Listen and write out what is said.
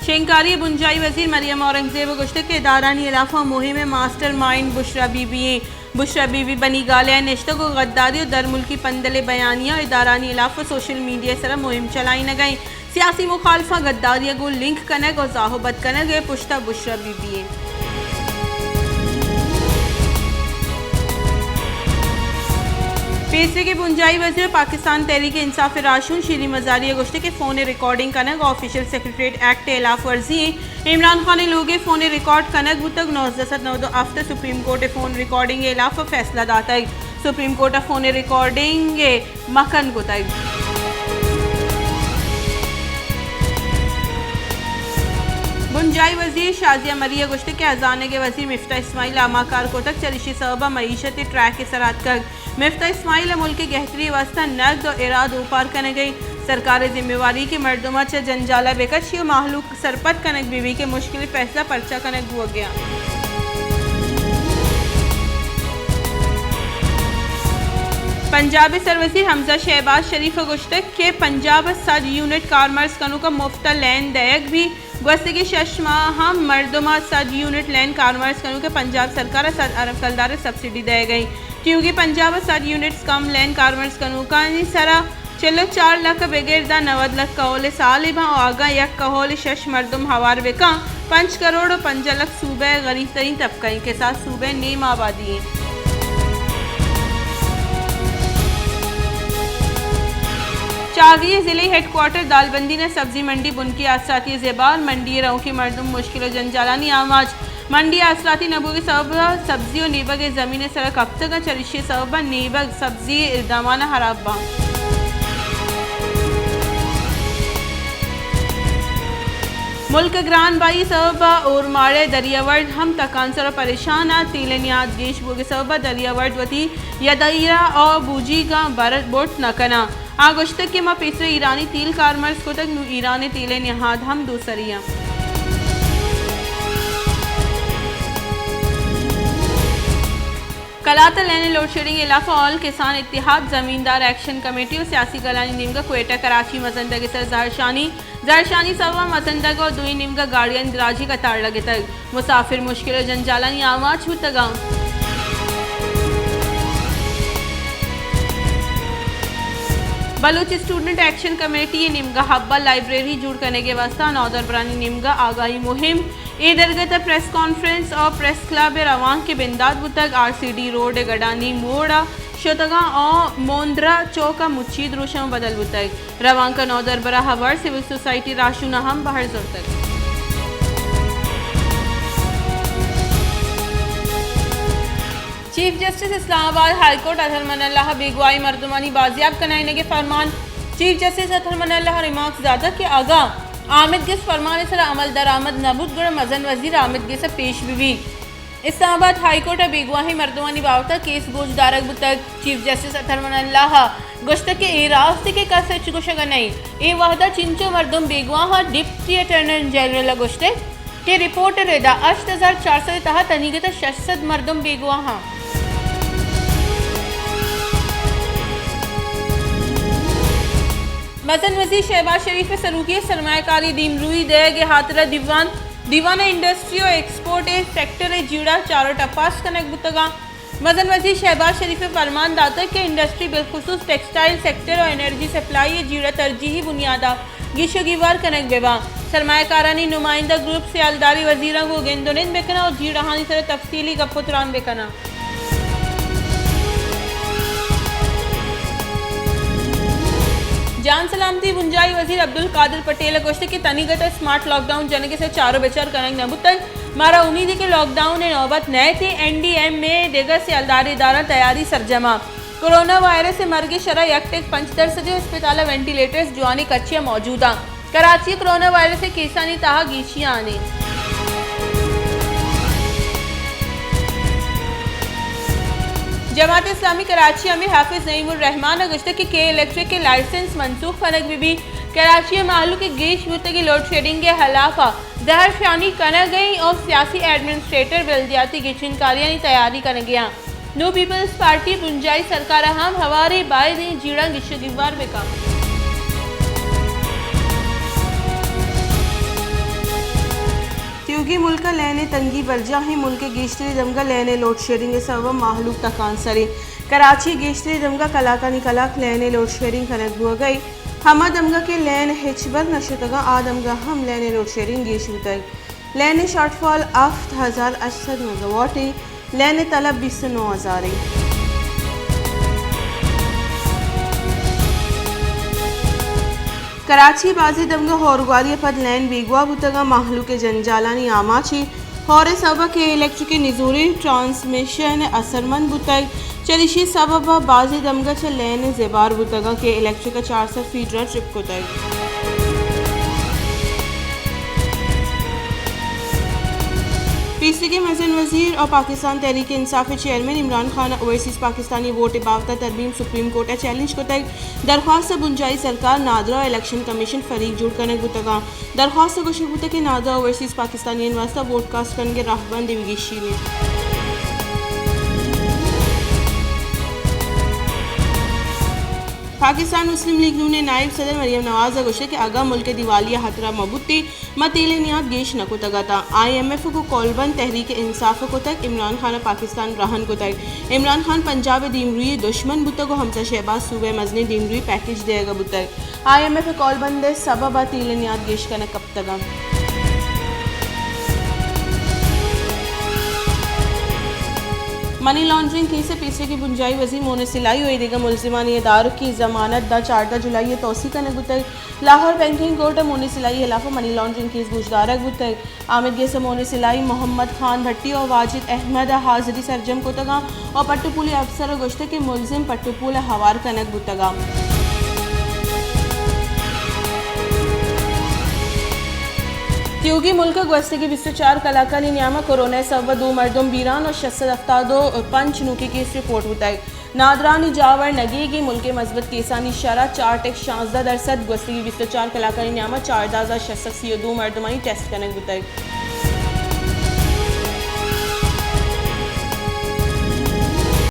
شنگکاری ءِ بنجاہی وزیر مریم اورنگزیب ءَ گوشتگ کہ ادارھانی ہلاف ءَ مہم ءِ master mind Bushra be be ایں۔ بشرا بی بی بنی گالہ ءَ نشتگ ءُ غداری ءُ درملکی پندل ءِ بیانیہ ءُ ادارھانی ہلاف ءَ سوشل میڈیا ءِ سرا مہم چلائینگ ءَ ایں۔ سیاسی مخالفاں غداری ءَ گوں لنک کنگ ءُ زاہ ءُ بد کنگ ءِ پشت ءَ بشرا بی بی ایں۔ پیسریگیں بنجاہی وزیر ءُ پاکستان تحریک انصاف ءِ راہشون شیریں مزاری ءَ گوشتگ کہ فون ءِ ریکارڈنگ کنگ ءُ آفیشل سیکرٹریٹ ایکٹ ءِ ہلاف ورزی ایں۔ عمران خان ءِ لوگ ءِ فون ءِ ریکارڈ کنگ بوتگ، نوزدہ سد نود ءُ ہفت ءَ سپریم کورٹ ءَ فون ریکارڈنگ ءِ ہلاف ءَ فیصلہ داتگ۔ سپریم کورٹ ءَ فون ءِ ریکارڈنگ ءَ مکن کتگ۔ بنجاہی وزیر شازیہ مری ءَ گوشتگ کہ ہزانگ ءِ وزیر مفتاح اسماعیل ءَ ہما کار کتگ، چریشی ءِ سبب ءَ معیشت ٹریک ءِ سرا اتکگ۔ مفتاح اسماعیل ءَ ملک ءِ گہتری ءِ واستہ نگد ءُ اراد اوپار کنگ ءَ ایں۔ سرکار ءِ ذمہ واری کہ مردم ءَ چہ جنجال ءَ بہ کشی ءُ مہلوک سرپد کنگ بہ بی کہ مشکل ءِ فیصلہ پرچا کنگ بوگ ءَ اَنت۔ پنجاب ءِ سروزیر حمزہ شہباز شریف ءَ گوشتگ کہ پنجاب ءَ سد یونٹ کارمرز کنوکاں مفت ءَ لین دئیگ بی۔ گوستگیں شش ماہ ءَ ہم مردم ءَ سد یونٹ لین کارمرز کنوک ءَ پنجاب سرکار ءَ سد ارب کلدار ءِ سبسڈی دئیگ ءَ ایں۔ ٹیوگیں پنجاب ءَ سد یونٹ کم لین کارمرز کنوکانی سرا چل ءُ چار لکھ ءَ بگر داں نود لکھ کہول ءِ سال ءَ باں ءُ اگاں یک کہول ءَ شش مردم ہوار بہ کن، پنچ کروڑ ءُ پنجاہ لکھ صوبہ ءِ غریب ترین طبقہ ایں، کساس صوبہ ءِ نیم آبادی ایں۔ چاگی ءِ ضلعی ہیڈ کوارٹر دالبندین ءِ سبزی منڈی بنکی آسراتی ءِ زبہر، منڈی ءِ رؤنکیں مردم مشکل ءُ جنجالانی آماچ۔ منڈی ءَ آسراتی نہ بوگ ءِ سبب ءَ سبزی ءُ نیبگ ءِ زمین ءِ سرا کپتگ اَنت، چریشی ءِ سبب ءَ نیبگ، سبزی ءِ دامان ءَ ہراب باں۔ ملک ءَ گران بہائی ءِ سبب ءَ اورماڑہ ءِ دریا ورد ہم تکانسر ءُ پریشان اَنت، تیل ءِ نہاد گیش بوگ ءِ سبب ءَ دریا ورد وتی یدائیرا ءُ بوجیگاں بر-، بوٹ نہ کناں۔ آ گوشتگ کہ ما پیسر ایرانی تیل کارمرز کتگ، نوں ایران ءِ تیل ءِ نہاد ہم دوسری اَنت۔ کلات ءَ لین ءِ لوڈشیڈنگ ءِ ہلاف ءَ آل کسان اتحاد، زمیندار ایکشن کمیٹی ءُ سیاسی گلانی نیمگ ءَ کوئٹہ کراچی مزندگ ءِ سر زہرشانی۔ زہرشانی سبب ءَ مزندگ ءُ دوئیں نیمگ ءَ گاڑیانی دراجیں قطار لگتگ۔ مسافر مشکل ءُ جنجالانی آماچ بوتگ اَنت۔ بلوچ اسٹوڈنٹ ایکشن کمیٹی ءِ نیمگ ءَ حب ءَ لائبریری جوڑ کنگ ءِ واستہ نودربرانی نیمگ ءَ آگاہی مہم۔ اے درگت ءَ پریس کانفرنس ءُ پریس کلب ءِ روانک ءِ بندات بوتگ، آر سی ڈی روڈ ءِ گڈانی موڑ ءَ شتگ اَنت ءُ موندرا چوک ءَ مچی دروشم بدل بوتگ۔ روانک ءَ نودربر ءَ ہوار سول سوسائٹی راہشوناں ہم بہر زرتگ۔ چیف جسٹس اسلام آباد ہائی کورٹ اطہر من اللہ ءَ بیگواہیں مردمانی بازیاب کنائینگ ءِ فرمان۔ چیف جسٹس اطہر من اللہ ءَ ریمارکس داتگ کہ اگاں آمید گس فرمان ءِ سرا عمل درآمد نہ بوت گڑا مزن وزیر آمید گس ءَ پیش بہ بیت۔ اسلام آباد ہائی کورٹ ءَ بیگواہیں مردمانی بابت ءَ کیس گوش دارگ بوتگ۔ چیف جسٹس اطہر من اللہ ءَ گوشتگ کہ اے راست اِنت کہ کس ہچ گوشگ ءَ نہ اِنت۔ اے وہد ءَ چنچو مردم بیگواہ اَنت، ڈپٹی اٹارنی جنرل ءَ گوشتگ کہ رپورٹ ءِ ردا ہشت ہزار چار سد ءِ تہا تنیگت ءَ شش سد مردم بیگواہ اَنت۔ مزن وزیر شہباز شریف ءِ سروکی ءَ سرمایہ کاری ءَ دیمروئی دئیگ ءِ ہاترا دیوان، دیوان ءَ انڈسٹری ءُ ایکسپورٹ ءِ سیکٹر ءِ جیڑہ چار ءُ ٹپاس کنگ بوتگ اَنت۔ مزن وزیر شہباز شریف ءَ فرمان داتگ کہ انڈسٹری بالخصوص ٹیکسٹائل سیکٹر ءُ انرجی سپلائی ءِ جیڑہ ترجیحی بنیاد ءَ گیش ءُ گیوار کنگ بہ بنت۔ سرمایہ کارانی نمائندہ گروپ سیالداری وزیراں گوں گند ءُ نند بہ کن اَنت ءُ جیڑہانی سر ءَ تفصیلی گپ ءُ تران بہ کن اَنت۔ جان سلامتی ءِ بنجاہی وزیر عبدالقادر پٹیل ءَ گوشتگ کہ تنیگت ءَ سمارٹ لاک ڈاؤن جنگ ءِ سر ءَ چار ءُ بچار کنگ نہ بوتگ۔ مارا امید اِنت کہ لاک ڈاؤن ءِ نوبت نئیت ءُ این ڈی ایم اے ءِ دگہ سیالداری ادارہاں تیاری سرجم اَنت۔ کرونا وائرس ءِ مرگ ءِ شرح یک ٹک پنچ درسد ءُ ہسپتال ءَ وینٹیلیٹرز جوانیں کچے ءَ موجود اَنت۔ کراچی ءَ کرونا وائرس ءِ کیسانی تہا گیشی آنے۔ جماعت اسلامی کراچی ءِ امیر حافظ نعیم الرحمان ءَ گوشتگ کہ کے الیکٹرک ءِ لائسنس منسوخ کنگ بہ بیت۔ کراچی ءِ مہلوک ءِ گیش بوتگیں لوڈشیڈنگ ءِ ہلاپ ءَ زہرشانی کنگ ءَ اِنت ءُ سیاسی ایڈمنسٹریٹر بلدیاتی گچین کاریانی تیاری کنگ ءَ اَنت۔ نو پیپلز پارٹی ءِ بنجاہی سرکار ءَ ہم ہواریں بائدیں جیڑہاں گیش ءُ گیوار بہ کنت۔ تیوگیں ملک ء لین ء تنگی برجاہ ایں، ملک ء گیشتریں دمگ ء لین ء لوڈشیڈنگ ء سبب ء مہلوک تکانسر ایں۔ کراچی ء گیشتریں دمگ ء کلاکانی کلاک لین ء لوڈشیڈنگ کنگ بوگ ء ایں۔ ہما دمگ ء کہ لین ہچبر نہ شتگ آں، آ دمگ ء ہم لین ء لوڈشیڈنگ گیش بوتگ۔ لین ء شارٹ فال ہفت ہزار ہشت سد میگاواٹ ایں، لین ء طلب بیست و نو ہزار ایں۔ کراچی ء بازیں دمگ ء ہورگواری ء پد لین بیگواہ بوتگ آں، مہلوک ء جنجالانی آماچ ایں۔ ہور ء سبب ء کہ الیکٹرک ء نزوریں ٹرانسمیشن اثرمند بوتگ، چریشی ء سبب ء بازیں دمگ ء چہ لین زبار بوتگ آں کہ الیکٹرک ء چار سد فیڈر ٹرپ کتگ۔ پیسریگیں مزن وزیر اور پاکستان تحریک انصاف ء چیئرمین عمران خان ء اوورسیز پاکستانی ووٹ ء بابت ء ترمیم سپریم کورٹ ء چیلنج کتگ۔ درخواست ء بنجاہی سرکار نادرا ء الیکشن کمیشن فریق جوڑ کنگ بوتگ آں۔ درخواست ء گوشگ بوتگ کہ نادرا اوورسیز پاکستانیانی واستہ ووٹ کاسٹ کنگ ء راہبند ء بگیشینیت۔ پاکستان مسلم لیگ نون ء نائب صدر مریم نواز ء گوشتگ کہ اگاں ملک ء دیوالیہ ء ہاترا مہ بوتیں، ما تیل ء نیاد گیش نہ کتگ اتاں۔ آئی ایم ایف ء گوں کولبند تحریک انصاف ء کتگ، عمران خان ء پاکستان رہن کتگ۔ عمران خان پنجاب ء دیمروئی ء دشمن بوتگ ء ہمسا شہباز صوبہ ء مزنیں دیمروئی پیکج دئیگ ء بوتگ۔ آئی ایم ایف ء کولبند ء سبب ء تیل ء نیاد گیش کنگ کپتگ انت۔ منی لانڈرنگ کیس ء پیسریگیں بنجاہی وزیر مومن سلائی ء اے دگہ ملزمانی ء دارکی ضمانت داں چاردہ جولائی ء توسیع کنگ بوتگ۔ لاہور بینکنگ کورٹ ء مومن سلائی ء ہلاف ء منی لانڈرنگ کیس گوشدارگ بوتگ۔ آمید گس ء مومن سلائی، محمد خان بھٹی ء واجد احمد ء حاضری سرجم کتگ آں ء پٹ ء پولی افسر ء گوشتگ کہ ملزم پٹ ء پول ء ہوار کنگ بوتگ آں۔ تیوگیں ملک ء گوستگیں بیست ء چار کلاکانی نیام ء کورونا ء سبب ء دو مردم بیران ء شش سد ہفتاد ء پنچ نوکیں کیس رپورٹ بوتگ۔ نادرانی جاور نگیگ ء ملک ء مثبت کیسانی شرح چار ٹک شانزدہ درسد، گوستگیں بیست ء چار کلاکانی نیام ء چاردہ ہزار شش سد سی ء دو مردمانی ٹیسٹ کنگ بوتگ۔